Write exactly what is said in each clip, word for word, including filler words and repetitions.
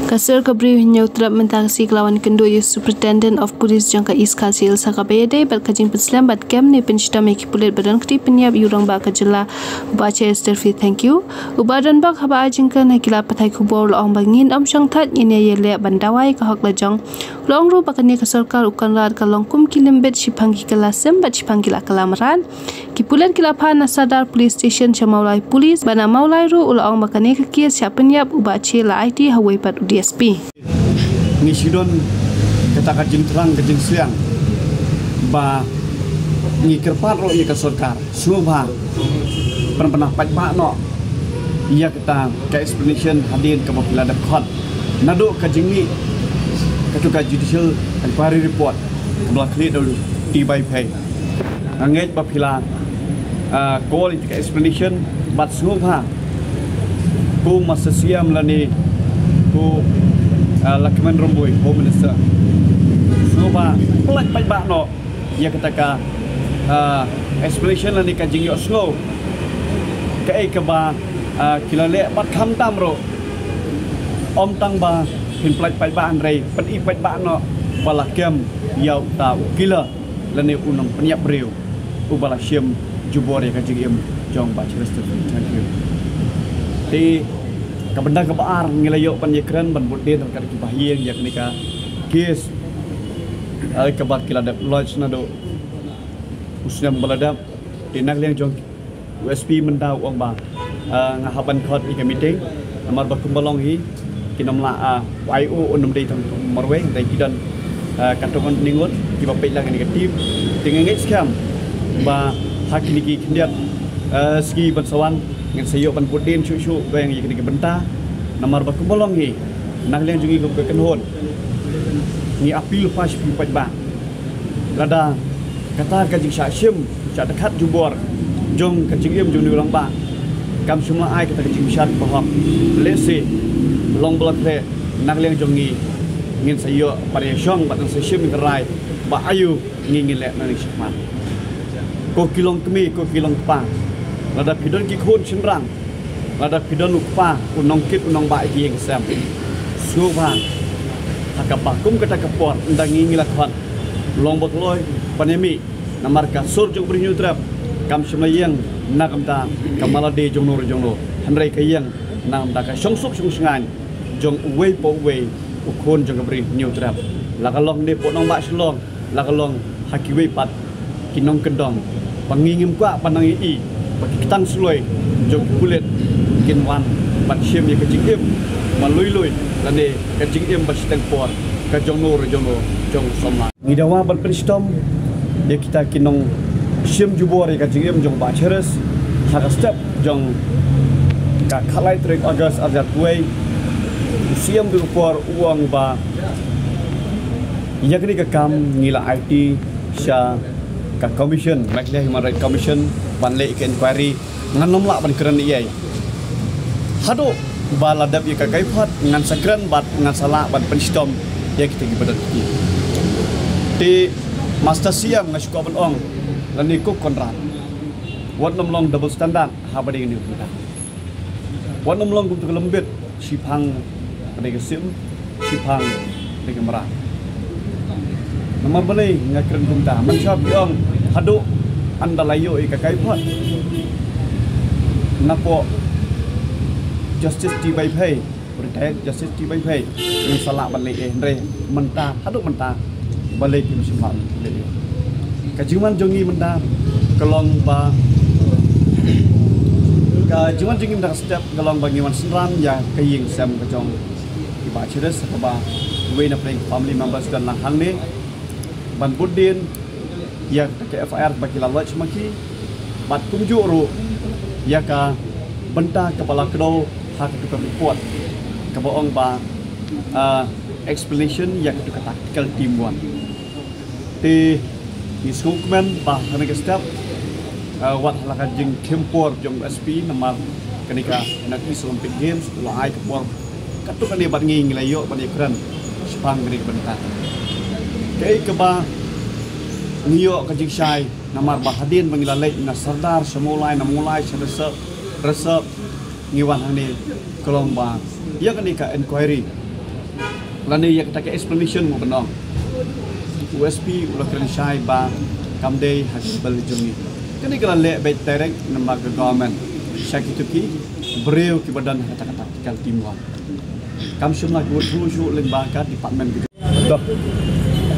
Ka sur ka briew Hynñiewtrep mynta ka sngi ka la wan kynduh ïa u Superintendent of Police jong ka East Khasi Hills ha kaba ïadei bad ka jingpynslem bad kem ne pynshitom ïa ki pulit ba don kti pynïap ïa u rangbah ka jylla u Bah Cheristerfield Thangkhiew. U Bah Donbok haba ai jingkren ha ki lad pathai khubor u la ong ba ngin ym shong thait, ngin ïa leh ban dawa ïa ka hok la jong. U la ong ruh ba kane ka sorkar u Conrad ka long kum ki lymbit, shiphang ki kylla sim bad shiphang ki la kylla mrad. Ki pulit ki la phah na Sadar Police Station sha Mawlai Police, bad na Mawlai ruh u la ong ba kane ka case shah pynïap u Bah Che la aiti ha uwei pat u D S P. Ngi shu don kata ka jingthrang ka jingsliang ba ngi kyrpad ruh ïa ka sorkar sngewbha pynbna paidbah noh ïa kata ka explanation hadien kaba phi la dep khot naduh ka jingmih katu ka judicial inquiry report kaba la khlieh da u T. Vaiphei. Nga ngeit ba phi la, ah, call ïa ka explanation bad sngewbha ko Master C M lane ko, ah, Lahkmen Rymbui, Home Minister, sngewbha pynlait paidbah noh ïa kata ka, ah, explanation lane ka jingïohsngew kaei kaba, ah, ki la leh bad khamtam ruh ym tang ba pynpynlait paidbah hynrei pyni paidbah noh ba la kem ïa uta u killer lane u nongpynïap briew uba la shim jubor ïa ka jingim jong Bah Cheristerfield Thangkhiew. Te ka bynta kaba ar ngi la ïoh ban ïakren ban bud dien ryngkat ki bahaïing ïa kane ka case, eh, kaba ki la dep lodge naduh u snem ba la dep. Te na ka liang jong u S P mynta u ong ba, ah, nga hap ban khot ïa ka meeting namar ba kumba long hi kin ym lah, ah, u I O un ym dei tang marwei, dei ki don, ah, katto katne ngut kiba peit lang ïa kane ka team. Te nga ngeit skhem ba ha kine ki khyndiat, ah, sngi ban sa wan ngin sa ïoh ban bud dien shuh shuh ba ïa kine ki bynta namar ba kumba long hi na ka liang jong ngi kum ka kynhun ngi appeal pass pi paidbah. Lada kata ka jingshah shim, shah dkhat jubor jong ka jingim jong u rangbah kam shym la ai kata ka jingbishar kaba hok. Lehse long ba la khreh na ka liang jong ngi ngin sa ïoh ban ïashong bad ngin sa shim ïa ka rai ba aïu ngi ngin leh na ngi shakhmat. Ko ki long kmie, ko ki long kpa, lada phi don ki khun shynrang, lada phi don u kpa u nongkit u nongbah ïa ki ïing ki sem, sngewbha ha kaba kum kata ka por ynda ngi ngi la khot long ba kloi ban ïa mih namar ka sur jong u briew Hynñiewtrep kam shym la ïeng na ka bynta ka malade jong no re jong no, hynrei ka ïeng na ka bynta ka shongsuk shongshngaiñ jong uwei pa uwei u khun jong ka briew Hynñiewtrep, la ka long ne po nongbah Shillong, la ka long ha kiwei pat ki nongkyndong. Ba ngi ngim kwah ban nang ïohi ba ki ktang suloi jong ki pulit kin wan ban shim ïa ka jingim ba lui lui lane ka jingim ba shiteng por ka jong no re jong no jong u samla. Ngi dawa ban pynshitom ïa kita ki nongshim jubor ïa ka jingim jong Bah Cheris ha ka step jong ka khatlai tarik August arhajar arphew wei. U C M da ka por u ong ba ïa kane ka kam ngi la aiti sha ka commission, Meghalaya Human Rights Commission, ban leh ïa ka inquiry. Ngan ym lah ban kren ei ei haduh ba la dep ïa ka kaiphod, ngan sa kren bad ngan sa lah ban pynshitom ïa kita kiba don kti. Te Master C M nga shu kwah ban ong lane ko Conrad, wat nym long double standard haba dei kane ka bynta. Wat nym long kumta ka lembit, shiphang ka dei ka sim, shiphang ka dei ka mrad. Namar balei nga kren kumta? Mynshuwa phi ong haduh ynda la ïoh ïa ka kaiphod napoh Justice T. Vaiphei, retired Justice T. Vaiphei, ngin sa lah ban leh ei, hynrei mynta, haduh mynta balei kim shym lah leh ei? Ka jingwan jong ngi mynta ka long ba, ka jingwan jong ngi mynta ka step ka long ba ngi wan synran ïa ka ïing sem ka jong i Bah Cheris, kaba iwei na pdeng family members don lang hangne ban bud dien ïa ka F I R ba ki la lodge ma ki, bad kumjuh ruh ïa ka bynta kaba la kdew ha katu ka report kaba ong ba, ah, explanation ïa katu ka tactical team one. Te ngi sngewkmen ba ha kane ka step, ah, wat ha la ka jingkhim por jong S P namar kane ka North East Olympic Games la ai ka por katto katne bad ngi ngi la ïoh ban ïakren shaphang kane ka bynta. Kaei kaba ngi ïoh ka jingshai namar ba hadien ba ngi la leit na Sadar sha Mawlai, na Mawlai sha Rysop, Rysop ngi wan hangne, ka long ba ïa kane ka inquiry Lane ïa kata ka explanation mo ban ong. U S P u la kren shai ba kam dei ha ka bel jong ngi. Kane ka la leh beit direct namar ka government sha kito ki briew kiba don ha kata ka tactical team one. Kam shym la go through shuh lyngba ka department.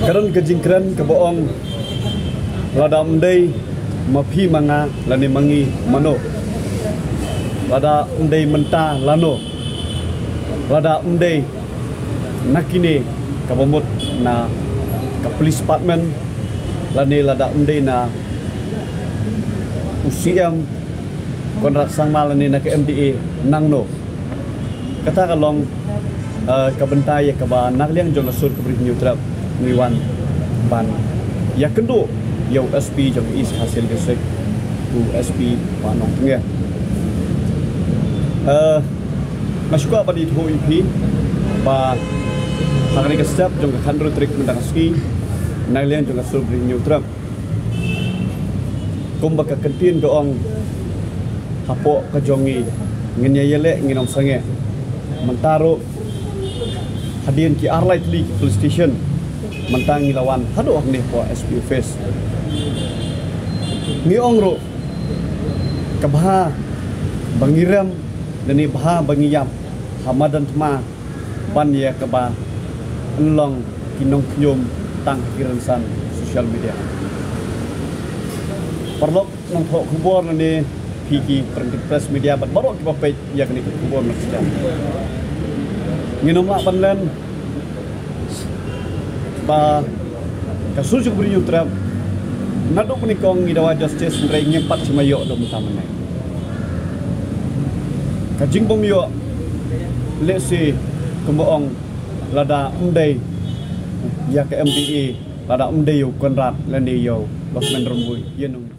Ka don ka jingkren kaba ong lada ym dei ma phi ma nga lane ma ngi mano. Lada ym dei mynta lano. Lada ym dei na kine kaba mut na ka police department lane lada ym dei na u C M Conrad Sangma lane na ka M D A nangno. Kata ka long ka bynta ïa kaba na ka liang jong ka sur ka Bri Hynñiewtrep ngi wan ban ïakynduh ïa u S P jong East Khasi Hills District, u S P Bah Nongtngiah. Nga shu kwah ban ïathuh ïa phi ba ha kane ka step jong ka khathynriew tarik mynta ka sngi na ka liang jong ka sur Bri Hynñiewtrep, kumba ka kyntien ka ong, hapoh ka jong ngi ngin ïa ïaleh ngin ym sangeh. Mynta ruh hadien ki ar lai tylli ki police station mynta ngi la wan haduh hangne hapoh S P office. Ngi ong ruh ka bha ba ngi rem lane bha ba ngi ïap ha madan thma ban ïa kaba ngi long ki nongkhñium tang ha ki rynsan social media. Paralok nongthoh khubor lane phi ki printing press media bad baroh kiba peit ïa kane ka khubor na ka jam. Ngin ym lah ban len ba ka sur jong ka Bri Hynñiewtrep naduh mynnyngkong ngi dawa justice, hynrei ngim pat shym la ïoh haduh mynta mynne. Ka jingbym ïoh lehse kumba ong lada ym dei ïa ka M D A, lada ym dei ïa u Conrad lane ïa u Lokman Rymbui, ïa nong